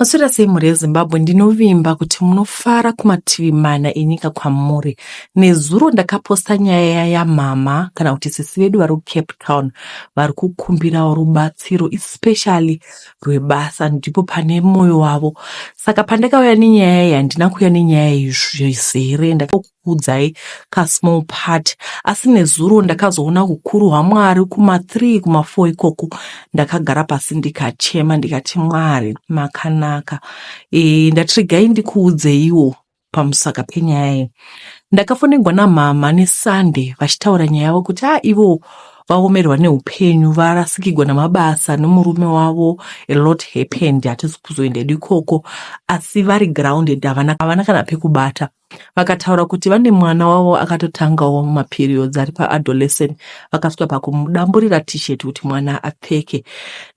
Maswera sei mhuri yeZimbabwe, ndinovimba kuti munofara kumativi mana enyika kwamuri. Nezuro ndakaposta nyaya yamama kana kuti sisi vedu vari kuCape Town vari kukumbirawo rubatsiro especially rwebasa, ndipo pane moyo wavo. Saka pandakauya nenyaya iyi handina kuuya nenyaya iyi zvizere, kuudzai kasmall part asi nezuro ndakazoona ukuru hwamwari kuma3 kuma4 ikoko ndakagara pasi ndikachema ndikati mwari makanaka e, ndati regai ndikuudzeiwo pamusaka penyaya iyi ndakafonegwa namama nesunday vachitaura nyaya yavo kuti a ah, ivo vaomerwa neupenyu varasikigwa namabasa nemurume wavo a lot happened hatisi kuzoenda edu ikoko asi vari grounded havana kana pekubata Vakataura kuti vane mwana wavo akatotangawo maperiods ari paadolescent vakasvika pakumudamburira t-shirt kuti mwana apfeke.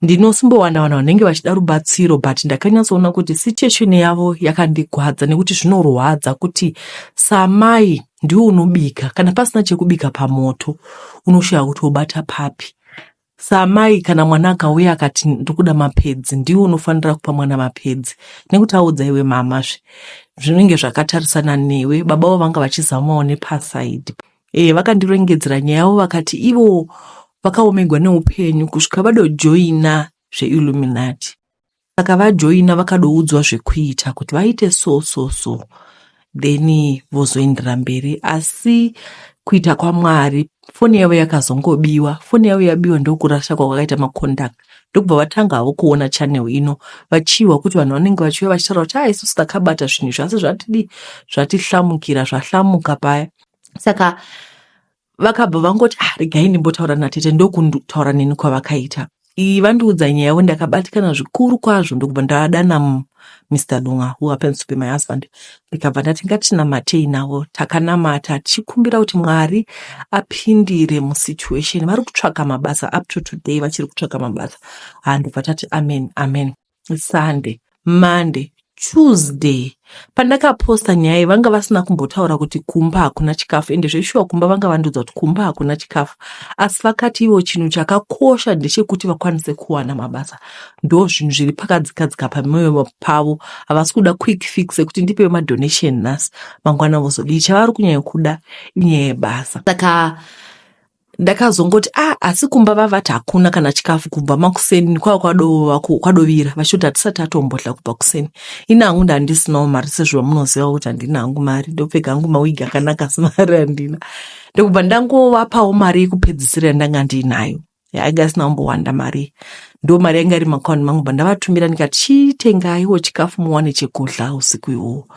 Ndinosimbowana vanhu vanenge vachida rubatsiro but ndakanyatsoona kuti situation yavo yakandigwadza nekuti zvinorwadza kuti samai ndiwe unobika kana pasina chekubika pamoto unoshaya kuti wobata papi. Saamai kana mwana akauya akati ndikuda mapedzi ndiwe unofanira kupa mwana mapedzi nekuti audza iwe mama zve zvinenge zvakatarisana newe baba vavo vanga vachizamawo nepasaidi e, vakandirengedzera nyaya yavo vakati ivo vakaomegwa neupenyu kusvika vadojoina zveilluminati Saka vajoina vakadoudzwa zvekuita kuti vaite so so so then vozoendera mberi asi kuita kwamwari foni yavo yakazongobiwa foni yavo yabiwa ndokurasha kwavakaita maconduct ndokubva vatanga havo kuona channel ino vachiwa kuti vanhu vanenge vachiuya vachitaura kuti a isusu takabata zvinhu izvi asi zvatidi zvatihlamukira zvahlamuka paya saka vakabva vangoti ah, regai ndimbotaura natete ndokutaura neni kwavakaita iyi vandiudza nyaya yavo ndakabatikana zvikuru kwazvo ndokubva ndadana mr lunga who happens to be my husband ndikabva ndati ngatinamatei navo takanamata tichikumbira kuti mwari apindire musituation vari kutsvaka mabasa up to today vachiri kutsvaka mabasa handobva tati amen amen Sunday, Monday, Tuesday pandakaposta nyaya iyi vanga vasina kumbotaura kuti kumba hakuna chikafu ende zveshuwa kumba vanga vandiudza kuti kumba hakuna chikafu asi vakati ivo chinhu chakakosha ndechekuti vakwanise kuwana mabasa ndo zvinhu zviri pakadzikadzika pamwoyo pavo havasi kuda quick fix ekuti ndipewe madonation nhasi mangwana vozodii chavari kunyanya kuda inyaya yebasa saka Ndakazongoti ah asi kumba vavati hakuna kana chikafu kubva makuseni kwava kwadova kwadovira vachitoti hatisati tatombodla kubva kuseni. Ini hangu ndandisinawo mari sezvo munoziva kuti handina hangu mari ndopfeka hangu mawigi akanaka asi mari handina. Ndokubva ndangovapawo mari yekupedzisira yandanga ndiinayo. Yanga isina kumbowanda mari. Ndo mari yanga iri muaccount mangu bva ndavatumira ndikati chitengaiwo chikafu muwane chekudla usiku iwowo.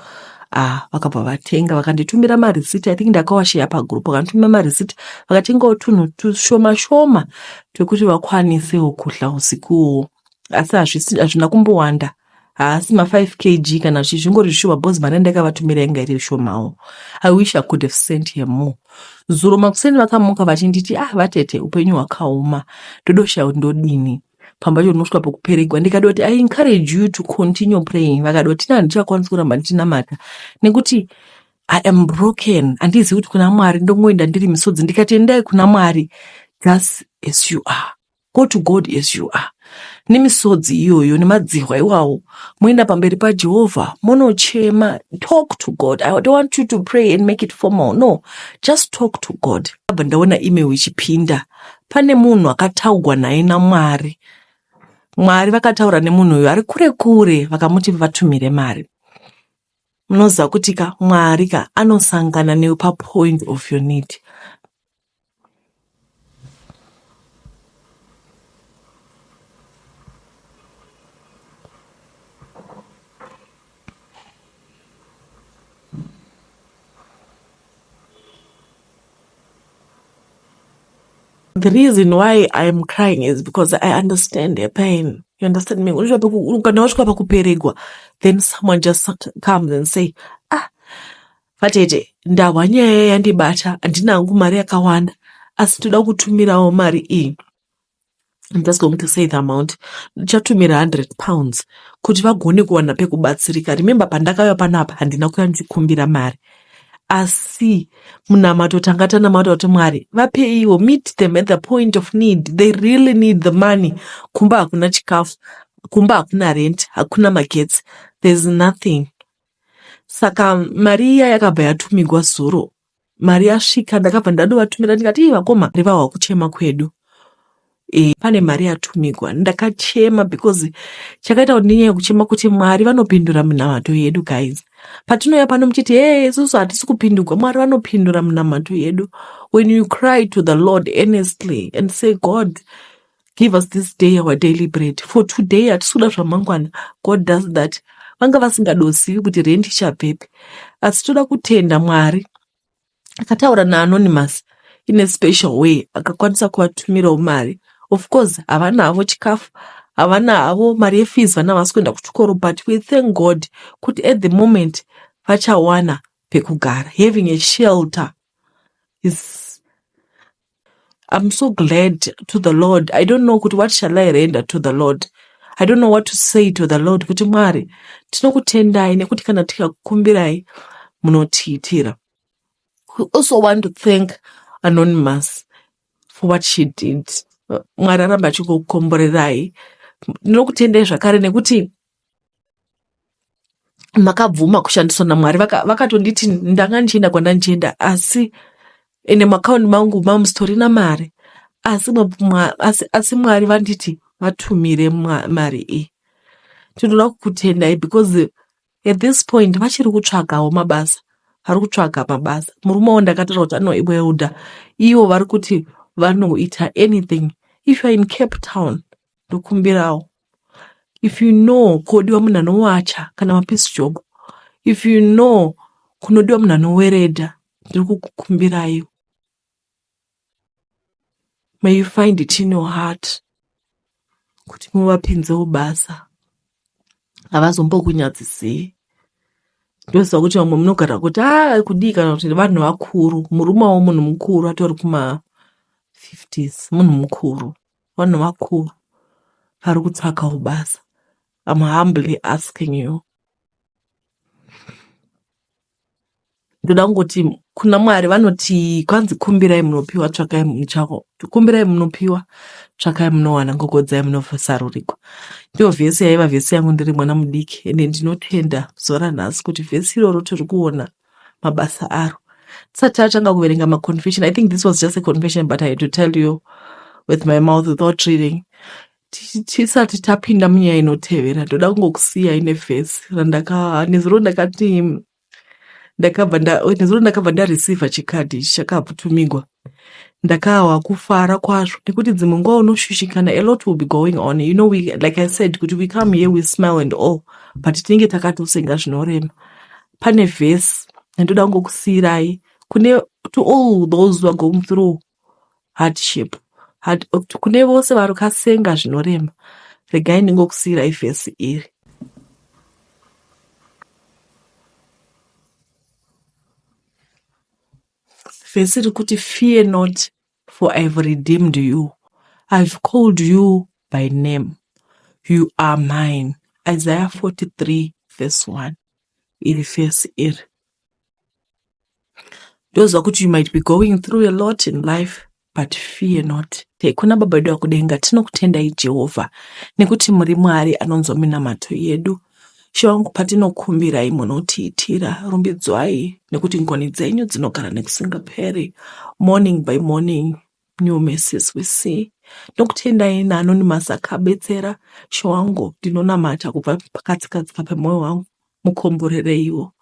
Ah, vakabva vatenga vakanditumira mareceipt i think ndakawasheya pagroup vakanditumira mareceipt vakatengawo tunhu tushoma shoma twekuti vakwanisewo kudla usiku uwowo asi hazvina kumbowanda haasi ma5 kg kana zvichi zvingori zvishoma because mari yandakavatumira yanga iri shomawo i wish i could have sent her more zuro makuseni vakamuka vachinditi ah vatete upenyu hwakaoma ndodoshaya kuti ndodini pamba pacho unosvika pakuperegwa ndikadoti i encourage you to continue praying vakadoti tina handichakwanisi kuramba ndichinamata nekuti i am broken handizivi kuti kuna mwari ndongoenda ndiri misodzi ndikati endai kuna mwari just as you are go to god as you are nemisodzi iyoyo nemadzihwa iwawo moenda pamberi pajehovha monochema talk to god i don't want you to pray and make it formal no just talk to god abva ndaona email ichipinda Pane munhu akataugwa naye naMwari. Mwari vakataura nemunhu uyu ari kure kure vakamuti vatumire mari. Munoziva kuti ka Mwari ka anosangana newe papoint of your need. The reason why I'm crying is because I understand her pain. You understand me? Kana wasvika pakuperegwa, then someone just comes and say, ah, vatete, ndahwa nyaya yandibata, handina hangu mari yakawanda, asi ndoda kutumirawo mari iyi. I'm just going to say the amount ndichatumira 100 pounds kuti vagone kuwana pekubatsirika remember pandakauya panapa handina kuya ndichikumbira mari asi munamato tanga tanamata kuti mwari vapeiwo meet them at the point of need they really need the money kumba hakuna chikafu Kumba hakuna rent, hakuna magetsi, there's nothing. Saka mari iya yakabva yatumigwa zuro. Mari yasvika ndakabva ndadovatumira ndikati ii vakoma revahwa kuchema kwedu. E, pane mari yatumigwa ndakachema because chakaita kuti ndinyanye kuchema kuti mwari vanopindura minamato yedu guys patinouya pano muchiti hey isusu hatisi kupindurwa mwari vanopindura minamato yedu when you cry to the lord earnestly and say god give us this day our daily bread for today hatisi kuda zvamangwana god does that vanga vasingadozivi kuti rent ichabvepi asi toda kutenda mwari akataura naanonymous in a special way akakwanisa kuvatumirawo mari of course havana havo chikafu havana havo mari yefees vana havasi kuenda kuchikoro but we thank god kuti at the moment vachawana pekugara having a shelter is I'm so glad to the Lord. I don't know kuti what shall I render to the Lord. I don't know what to say to the Lord kuti Mwari tinokutendai nekuti kana tikakukumbirai munotiitira. We also want to thank Anonymous for what she did. Mwari arambe achingokukomborerai. Ndinokutendai zvakare nekuti makabvuma kushandiswa namwari vakatonditi vaka ndanga ndichienda kwandandichienda asi ende muakaundi mangu mamusitorina mari asi, asi, asi mwari vanditi vatumire mari iyi tinoda kukutendai because at this point vachiri kutsvagawo mabasa vari kutsvaga mabasa murume wo ndakataura kuti anoiwelda ivo vari kuti vanoita anything if youare in cape town ndokumbirawo if you know kodiwa munhu anowacha kana mapiece job if you know kunodiwa munhu anowereda ndiri kukukumbirai may you find it in your heart kuti muvapinzewo basa havazombokunyadzisei ndoziva kuti vamwe munogara kuti a ah, kudii kana kuti vanhu vakuru murume wo munhu mukuru atori kuma 50s munhu mukuru vanhu vakuru vari kutsvakawo basa I'm humbly asking you ndoda kungoti kuna mwari vanoti kwanzi kumbirai munopiwa tsvakai muchako kumbirai munopiwa tsvakai munowana gogodzai munosarurigwa ndiyo vhesi yaiva vhesi yangu ndiri mwana mudiki ende ndinotenda zuva ranhasi kuti vhesi iroro tiri kuona mabasa aro tisati tatanga kuverenga maconfession i think this was just a confession but i had to tell you with my mouth without reading tisati tapinda munyaya inotevera ndoda kungokusiyai nevhesi randaka nezuro ndakati ndakabva nda nezuro ndakabva ndareceiva chikadhi ichi chakatumigwa ndakahwa kufara kwazvo nekuti dzimwe nguva unoshushikana a lot will be going on you know we, like i said kuti we come here we smile and all but tinenge takatosenga zvinorema pane vhesi yandoda kungokusiyirai kune to all those who are going through hardship hard, kune vose varikasenga zvinorema regai ndingokusiyirai vhesi iri Vhesi riri kuti fear not for I have redeemed you. I've called you by name. You are mine. Isaiah 43 verse 1. Iri vhesi iri. Ndoziva kuti you might be going through a lot in life but fear not. Kuna Baba vedu vakudenga tinokutendai Jehovha nekuti muri Mwari anonzwa minamato yedu. Ishe wangu patinokumbirai munotiitira rumbidzwai nekuti ngoni dzenyu dzinogara nekusingaperi. Morning by morning new mercies we see. Ndokutendai naAnonymous akabetsera Ishe wangu ndinonamata kubva pakatsika-tsika pemwoyo wangu mukomborereiwo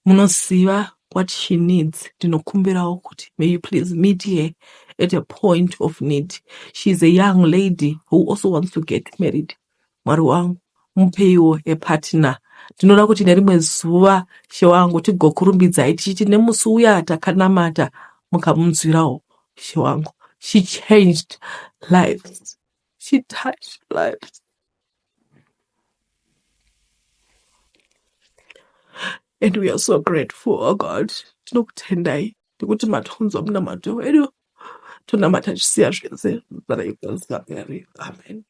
munoziva what she needs ndinokumbirawo kuti may you please meet her at a point of need she is a young lady who also wants to get married mwari wangu mupeiwo a partner ndinoda kuti nerimwe zuva she wangu tigokurumbidzai tichiti nemusi uya takanamata mukamunzwirawo she wangu she changed lives she touched lives and we are so grateful oh god tinokutendai nekuti matonzwa munamato wedu tonamata tichisiya zvese zita rekusingaperi amen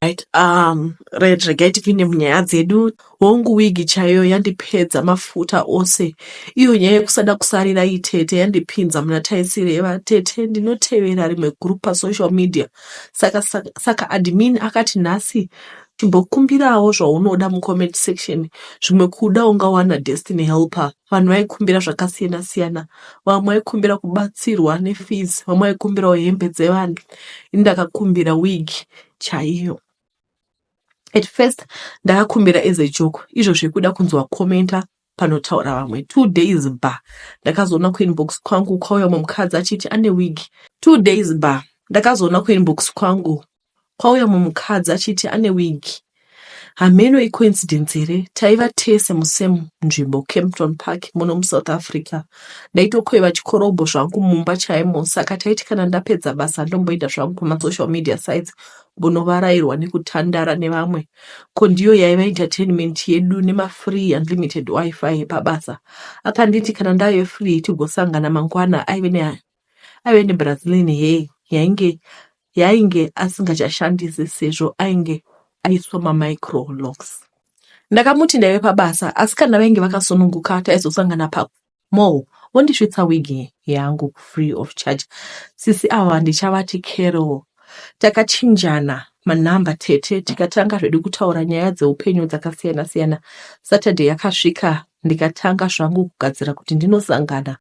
Right, right, regai tipinde munyaya dzedu. Hongu wigi chaiyo yandipedza mafuta ose. Iyo nyaya yekusada kusarira iyi tete yandipinza muna taisireva. Tete ndinotevera rimwe group pasocial media. Saka, saka, saka admin akati nhasi chimbokumbirawo zvaunoda mucomment section. Zvimwe kuda ungawana destiny helper. Vanhu vaikumbira zvakasiyana siyana. Vamwe vaikumbira kubatsirwa nefees, vamwe vaikumbirawo hembe dzevanhu. Ini ndakakumbira wig chaiyo. At first ndakakumbira as a joke, izvo zvekuda kunzwa commenta panotaura vamwe. 2 days ba ndakazoona kuinbox kwangu kwauya mumwe mukadzi achiti ane wig. 2 days ba ndakazoona kuinbox kwangu kwauya mumwe mukadzi achiti ane wig. Hameno icoincidence here, taiva tese musame nzvimbo, Kempton Park muno muSouth Africa. Ndaitokweva chikorobho zvangu mumba chaimo, saka taiti kana ndapedza basa ndomboenda zvangu pamasocial media sites mbonovarairwa nekutandara nevamwe. Ko ndiyo yaiva entertainment yedu nemafree unlimited wifi epabasa. Akanditi kana ndaive free tigosangana mangwana. Aive neBrazilian hair yainge asingachashandisi sezvo ainge aiswa mamicro locks. Ndakamuti ndaive pabasa, asi kana vainge vakasununguka taizosangana pamall vondisvitsa wigi yangu free of charge. Sisi ava ndichavati Carol. Takachinjana manhamba tete, tikatanga zvedu kutaura nyaya dzeupenyu dzakasiyana siyana. Saturday yakasvika, ndikatanga zvangu kugadzira kuti ndinosangana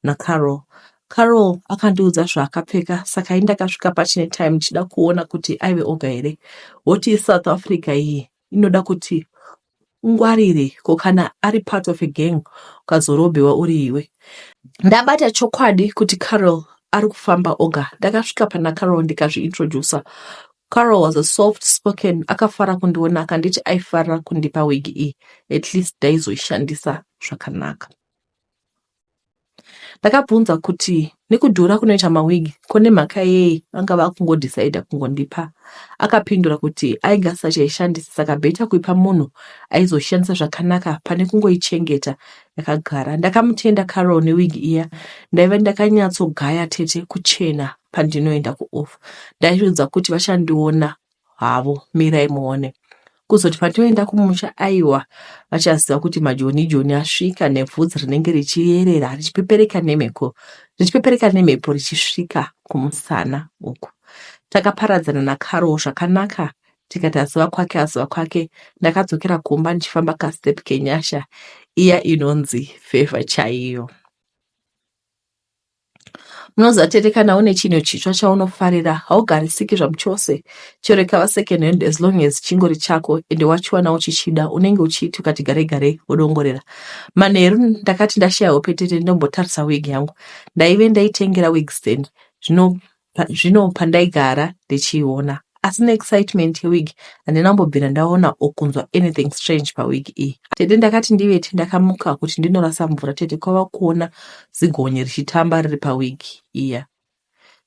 naCarol. Carol akandiudza zvaakapfeka, saka ini ndakasvika pachine time ndichida kuona kuti aive oga here. Woti South Africa iyi inoda kuti ungwarire, ko kana ari part of a gang ukazorobhewa uri iwe. Ndabata chokwadi kuti Carol ari kufamba oga. Ndakasvika pana Carol ndikazviintrodusa. Carol was a soft spoken, akafara kundiona, akanditi aifarira kundipa wigi iyi, at least ndaizoishandisa zvakanaka. Ndakabvunza kuti nekudhura kunoita mawigi ko nemhaka yei vanga vakungodhisaidha kungondipa. Akapindura kuti ainge asingachaishandisi, saka better kuipa munhu aizoshandisa zvakanaka pane kungoichengeta yakagara. Ndakamutenda Carol newigi iya. Ndaiva ndakanyatsogaya tete kuchena pandinoenda kuoff. Ndaizviudza kuti vachandiona havo, mirai muone. Kuzoti pandinoenda kumusha, aiwa, vachaziva kuti majoni joni asvika nebvudzi rinenge richiyerera richipepereka nemhepo, richipepereka nemhepo richisvika kumusana uku. Takaparadzana naCarol zvakanaka, tikati aziva kwake aziva kwake. Ndakadzokera kumba ndichifamba kastep kenyasha iya inonzi favour chaiyo. Munoziva tete, kana une chinhu chitsva chaunofarira haugarisiki zvamuchose, chero ikava second hand, as long as chingori chako ende wachiwana uchichida, unenge uchiti ukati gare gare wodongorera. Manheru ndakati ndashaya hope tete, ndombotarisa wig yangu. Ndaive ndaitengera wig stand zvino pandaigara ndichiiona, asi neexcitement yewig handina kumbobvira ndaona or kunzwa anything strange pawig iyi. Tete, ndakati ndivete, ndakamuka kuti ndinorasa mvura tete, kwava kuona zigonye richitamba riri pawig iya.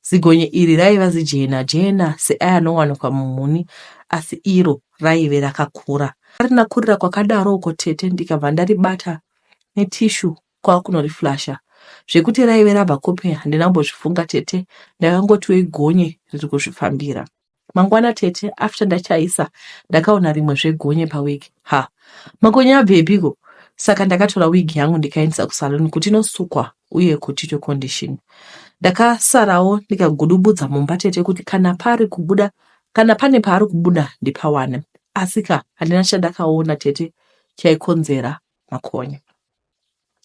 Zigonye iri raiva zijena jena seaya anowanikwa mumhuni, asi iro raive rakakura. Rina kurira kwakadaro uko tete, ndikabva ndaribata netissue kwakunoriflasha. Zvekuti raive rabva kupi handina kumbozvifunga tete, ndakangotiwo igonye riri kuzvifambira. Mangwana tete, after ndachaisa, ndakaona rimwe zvegonye pawig. Ha, magonye abvepiko? Saka ndakatora wig yangu ndikaendesa kusalon kuti inosukwa uye kuti itwe condition. Ndakasarawo ndikagudubudza mumba tete kuti kana pari kubuda, kana pane paari kubuda ndipawane, asi ka handina chandakaona tete chaikonzera makonye.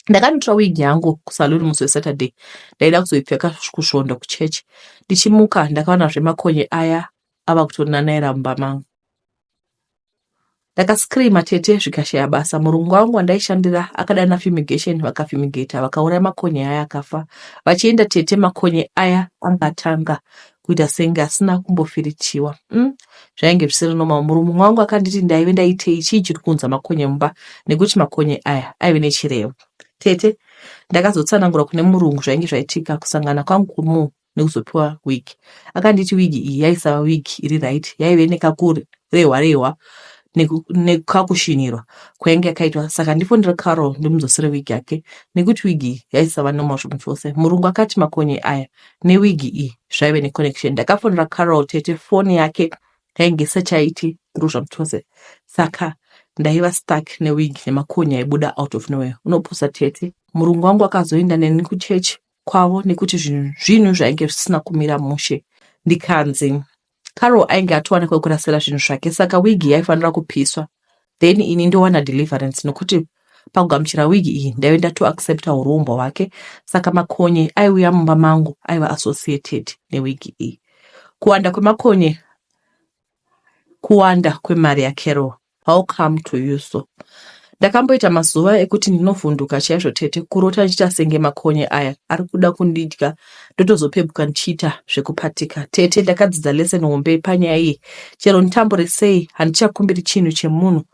Ndakanotora wig yangu kusalon musi weSaturday, ndaida kuzoipfeka kusvondo kuchechi. Ndichimuka ndakaonazve makonye aya ava kutonanaira mumba mangu. Ndakascreama tete zvikashaya basa. Murungu wangu wandaishandira akadana fumigation, vakafumigata, vakauraya makonye aya, akafa. Vachienda tete, makonye aya angatanga kuita senge asina kumbofiritiwa. Zvainge zvisiri normal. Murungu wangu akanditi ndaive ndaitei, chii chiri kuunza makonye mumba, nekuti makonye aya aive nechirevo. Tete, ndakazotsanangura kune murungu zvainge zvaitika kusangana kwangu kumu nekuzopiwa wig. Akanditi wig iyi yaisava wig iri right, yaive nekakurehwa rehwa nekakushinirwa kwainge yakaitwa, saka ndifonera Carol ndimudzosere wig yake nekuti wig iyi yaisava normal zvinhu chose. Murungu akati makonye aya newig iyi zvaive neconnection. Ndakafonera Carol tete, foni yake Ndainge ndisachaiti through zvamuchose saka ndaiva stuck newig nemakonye aibuda out of nowhere. Unopusa tete. Murungu wangu akazoenda neni kuchechi kwavo nekuti zvinhu zvainge zvisina kumira mushe. Ndikanzi Carol ainge atowana kwekurasira zvinhu zvake saka wigi yaifanira kupiswa then ini ndowana deliverance nokuti pakugamuchira wigi iyi ndaive ndatoaccepta urombwa hwake saka makonye aiuya mumba mangu aiva associated newigi iyi. Kuwanda kwemakonye kuwanda kwemari yaCarol. How come to you so? Ndakamboita mazuva ekuti ndinovhunduka chaizvo tete kurota ndichiita senge makonye aya ari kuda kundidya ndotozopepuka ndichiita zvekupatika. Tete ndakadzidza lesson hombe panyaya iyi. Chero nditambure sei handichakumbiri chinhu chemunhu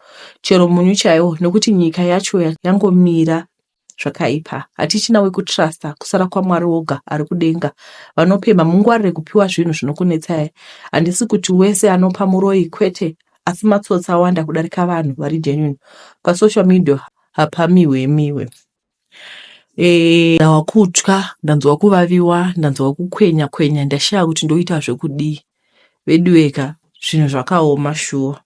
chero munyu chaiwo nekuti nyika yacho yangomira zvakaipa. Hatichina wekutrusta kusara kwaMwari woga ari kudenga. Vanopemha mungwarire kupiwa zvinhu zvinokunetsai. Handisi kuti wese anopa muroyi kwete asi matsotsi awanda kudarika vanhu vari genuine. Pasocial media hapamiwe miwe. Ndava kutya, ndanzwa kuvaviwa, ndanzwa kukwenya kwenya ndashaya kuti ndoita zvekudii. Veduweka zvinhu zvakaoma shuwa.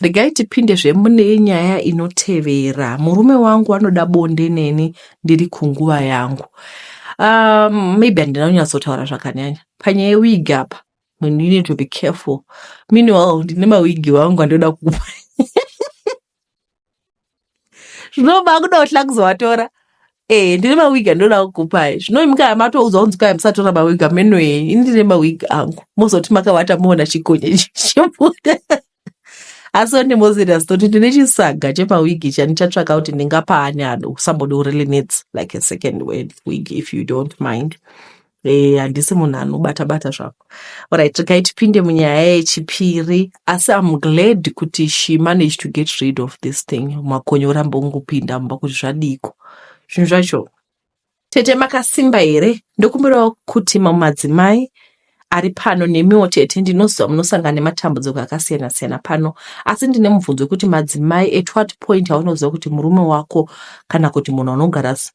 Regai tipinde mune nyaya inotevera. Murume wangu anoda bonde neni ndiri kunguva yangu. Maybe handina kunyatsotaura zvakanyanya. Panyaya yewig apa, you need to be careful. Meanwhile, ndine mawigi wangu andoda kukupa. Zvinobva kuda kuhla kuzovatora. Ndine mawigi andoda kukupai. Zvino imi kana matoudzwa kunzi kwai musatora mawigi ameno enyu. Ini ndine mawigi angu. Mozoti makavata moona chikonye chichibuda. Asi on more serious thought ndine chisaga chemawigi chandichatsvaka kuti ndingapa ani ado somebody who really needs like a second word wig if you don't mind. Handisi munhu anobata bata zvako. Alright, regai tipinde munyaya yechipiri. Asi I'm glad kuti she managed to get rid of this thing. Makonye oramba ungopinda mumba kuti zvadiko. Zvinhu zvacho. Tete makasimba here? Ndokumbirawo kuti mamwe madzimai ari pano nemiwo tete ndinoziva munosangana nematambudziko akasiyana siyana pano asi ndine mubvunzo wekuti madzimai at what point aunoziva kuti murume wako kana kuti munhu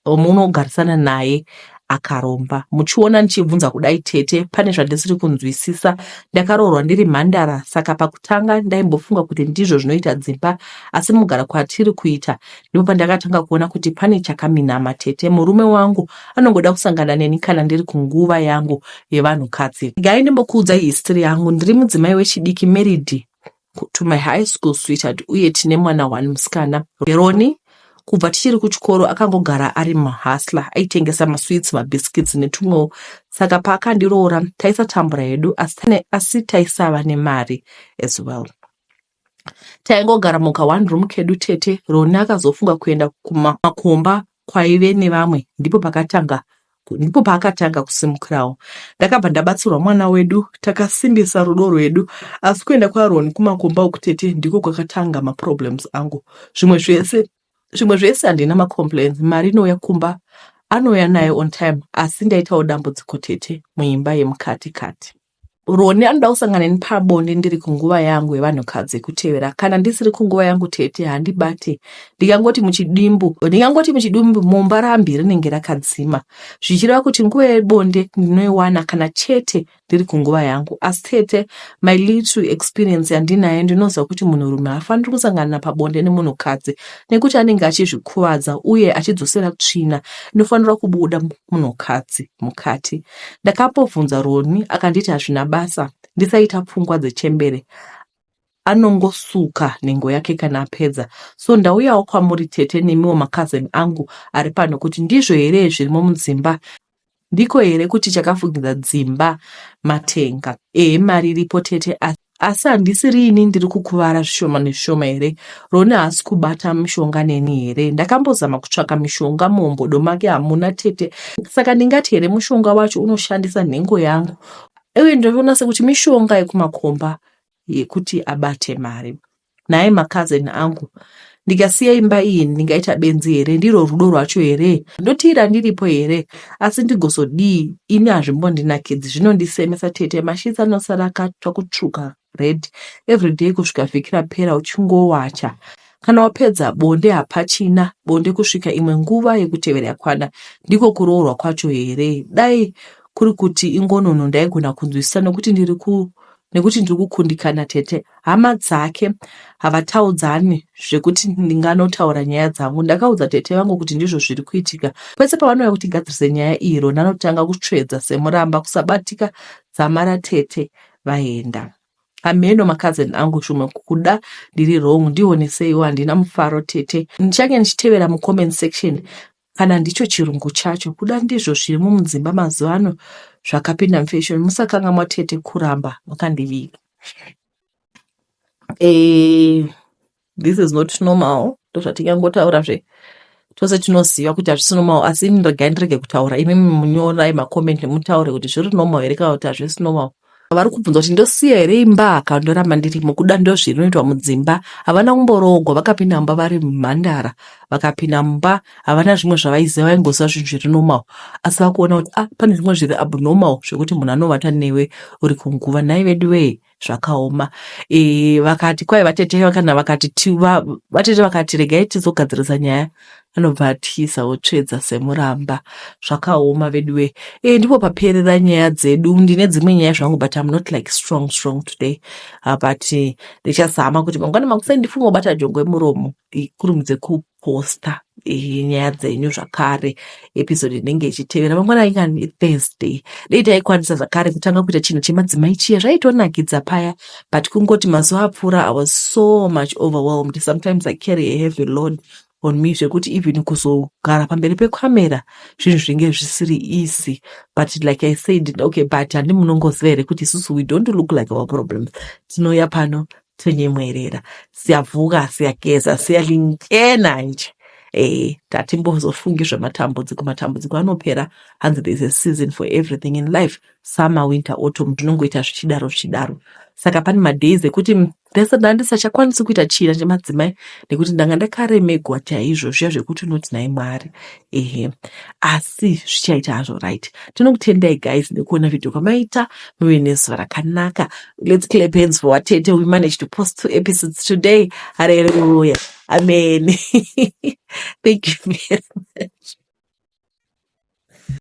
munogarisana naye akaromba. Muchiona ndichibvunza kudai tete pane zvandisiri kunzwisisa. Ndakaroorwa ndiri mhandara saka pakutanga ndaimbofunga kuti ndizvo zvinoita dzimba asi mugara kwatiri kuita ndipo pandakatanga kuona kuti pane chakaminama tete. Murume wangu anongoda kusangana neni kana ndiri kunguva yangu yevanhukadzi. Regai ndimbokuudzai history yangu. Ndiri mudzimai wechidiki married to my high school sweetheart uye tine mwana one musikana. Roni kubva tichiri kuchikoro akangogara ari muhustler aitengesa masweets mabiscuits netumwewo saka paakandiroora taisatambura hedu asi taisava nemari as well. Taingogara muka one room kedu tete. Roni akazofunga kuenda kumakomba kwaive nevamwe ndipo paakatanga kusimukirawo. Ndakabva ndabatsirwa mwana wedu takasimbisa rudo rwedu asi kuenda kwaRoni kumakomba uku tete ndiko kwakatanga maproblems angu. Zvimwe zvese handina macomplaints mari inouya kumba anouya nayo on time asi ndaitawo dambudziko tete muimba yemukati kati. Roni anoda kusangana neni pabonde ndiri kunguva yangu yevanhukadzi yekutevera. Kana ndisiri kunguva yangu tete handibate. Ndikangoti muchidimbu mumba rambi rinenge rakadzima. Zvichireva kuti nguva yebonde ndinoiwana kana chete ndiri kunguva yangu. Asi tete my little experience yandinayo ndinoziva kuti munhurume haafaniri kusangana pabonde nemunhukadzi nekuti anenge achizvikuvadza uye achidzosera tsvina inofanira kubuda munhukadzi mukati. Ndakambobvunza Roni akanditi hazvina basa ndisaita pfungwa dzechembere anongosuka nhengo yake kana apedza. So ndauyawo kwamuri tete nemiwo makazeni angu ari pano kuti ndizvo here zvirimo mudzimba ndiko here kuti chakafukidza dzimba matenga. Ehe mari iripo tete asi handisi riini ndiri kukuvara zvishoma nezvishoma here. Roni haasi kubata mishonga neni here. Ndakambozama kutsvaka mishonga muhombodo make hamuna tete. Saka ndingati here mushonga wacho unoshandisa nhengo yangu. Uye ndinoona sekuti mishonga yekumakomba yekuti abate mari. Nhai makazeni angu ndikasiya imba iyi ndingaita benzi here ndirwo rudo rwacho here ndotiira ndiripo here asi ndigozodii ini hazvimbondinakidzi zvinondisemesa tete mashitsi anosara akatsva kutsvuka red everyday kusvika vhiki rapera uchingowacha kana wapedza bonde hapachina bonde kusvika imwe nguva yekutevera yakwana ndiko kuroorwa kwacho here dai kuri kuti ingonono ndaigona kunzwisisa nokuti nekuti ndiri kukundikana tete. Hama dzake havataudzani zvekuti ndinganotaura nyaya dzangu. Ndakaudza tete vangu kuti ndizvo zviri kuitika. Pese pavanouya kuti tigadzirise nyaya iyi, Rona anotanga kutsvedza semuramba kusabatika dzamara tete vaenda. Hameno macousin angu zvimwe kuda ndiri wrong ndioneseiwo handina mufaro tete. Ndichange ndichitevera mucomment section kana ndicho chirungu chacho kuda ndizvo zviri mumudzimba mazuva ano zvakapinda mufashion musakangamwa tete kuramba makandiviga. This is not normal ndozvatingangotaura zve tose tinoziva kuti hazvisi normal asi ini regai ndirege kutaura imimi munyorai macomment mutaure kuti zviri normal here kana kuti hazvisi normal. Vari kubvunza kuti ndosiya here imba kana ndoramba ndirimo kuda ndozvinoitwa mudzimba havana kumboroogwa vakapinda mumba vari mhandara vakapinda mumba havana zvimwe zvavaiziva vaingoziva zvinhu zviri normal asi vakuona kuti ah pane zvimwe zviri abnormal zvekuti munhu anovata newe uri kunguva nhai vedu wee zvakaoma e, vakati kwai vatete kana vakati vatete vakati regai tizogadzirisa nyaya anobva atiza otsvedza semuramba zvakaoma veduwe e, ndipo paperera nyaya dzedu ndine dzimwe nyaya zvangu but I'm not like strong strong today but ndichazama kuti mangwana makuseni ndifunge kubata jongwe muromo ikurumidze kuposta nyaya dzenyu zvakare episode inenge ichitevera mangwana inga Thursday dei taikwanisa zvakare kutanga kuita chinhu chemadzimai chiya zvaitonakidza paya but kungoti mazuva apfuura I was so much overwhelmed sometimes I carry a heavy load on me zvekuti even kuzogara pamberi pekamera zvinhu zvinge zvisiri easy but like I said okay but handi munongoziva here kuti isusu we don't look like our problems tinouya pano tonyemwerera siyavuka siyageza siyalingena nje tatimbozofungi zvematambudziko matambudziko anopera hanzi there is a season for everything in life summer winter autumn tinongoita zvichidaro zvichidaro saka pane madays ekuti ndandisachakwanisi kuita chira chemadzimai nekuti ndanga ndakaremegwa chaizvo zviya zvekuti unoti nhai Mwari ehe asi zvichaita hazvo right tinokutendai guys nekuona video kwamaita muve nezuva rakanaka let's clap hands for watete we managed to post two episodes today hallelujah amen thank you very much.